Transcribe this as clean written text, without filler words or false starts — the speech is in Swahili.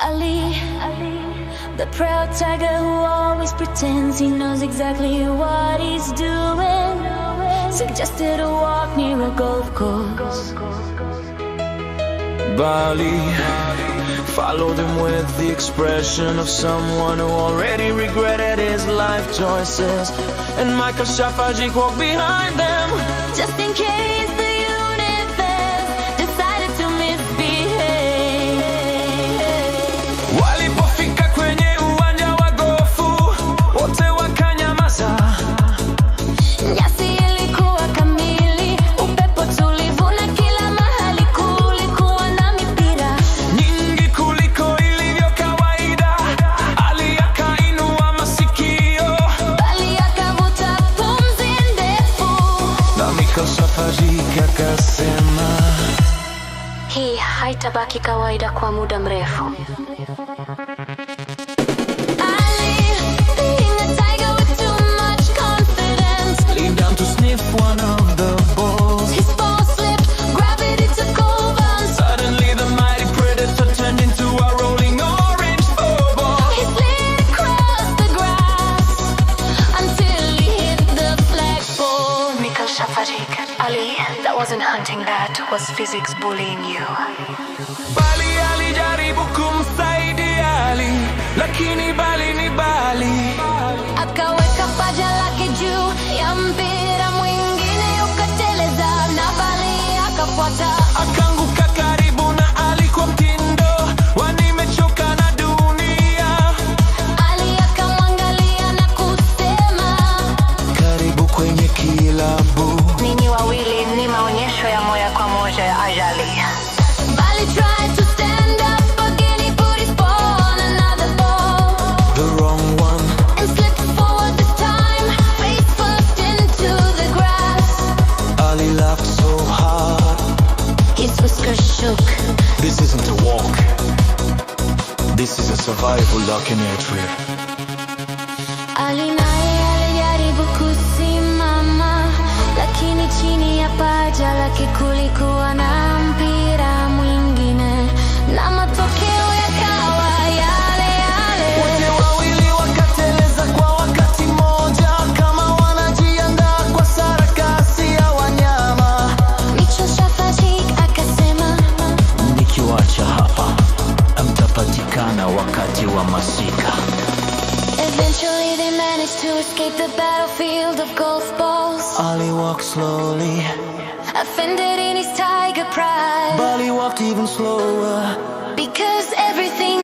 Ali, the proud tiger who always pretends he knows exactly what he's doing, suggested a walk near a golf course. Bali followed him with the expression of someone who already regretted his life choices. And Michael Schaffartzik walked behind them. Just in case the universe decided to misbehave. Walipofika kwenye uwanja wa gofu, wote wakanyamaza. Nyasi ilikuwa kamili, upepo tulivu na kila mahali kulikuwa na mipira. Nyingi kuliko ilivyo kawaida. Ali akainua masikio Bali akavuta pumzi ndefu. Na Michael Schaffartzik akasema, "Hii haitabaki kawaida kwa muda mrefu." Ali, being a tiger with too much confidence, leaned down to sniff one of the balls. His paw slipped, gravity took over. Suddenly the mighty predator turned into a rolling orange football. He slid across the grass until he hit the flagpole. Michael Schaffartzik, Ali, that wasn't hunting, that was physics bullying you. Bali alijaribu kumsaidia Ali, lakini Bali ni Bali. Akaweka paja lake juu ya mpira mwingine ukateleza na Bali akafuata. Akaanguka karibu na Ali kwa mtindo wa "nimechoka na dunia". Ali akamwangalia na kusema, "Karibu kwenye kilabu." "Ninyi wawili ni maonyesho ya moja kwa moja ya ajali." Bali tried to stand up again. He put his paw on another ball The wrong one. And slipped forward this time, face first into the grass. Ali laughed so hard. His whiskers shook. "This isn't a walk. This is a survival documentary." Ali naye alijaribu kusimama, lakini chini ya paja lake kulikuwa na mpira mwingine, na matokeo yakawa yale yale. Wote wawili wakateleza kwa wakati mmoja, kama wanajiandaa kwa sarakasi ya wanyama. Michael Schaffartzik akasema, "Nikiwacha hapa, mtapatikana wakati wa masika." Eventually they managed to escape the battlefield of golf balls. Ali walked slowly. Offended in his tiger pride. Bali walked even slower. Because everything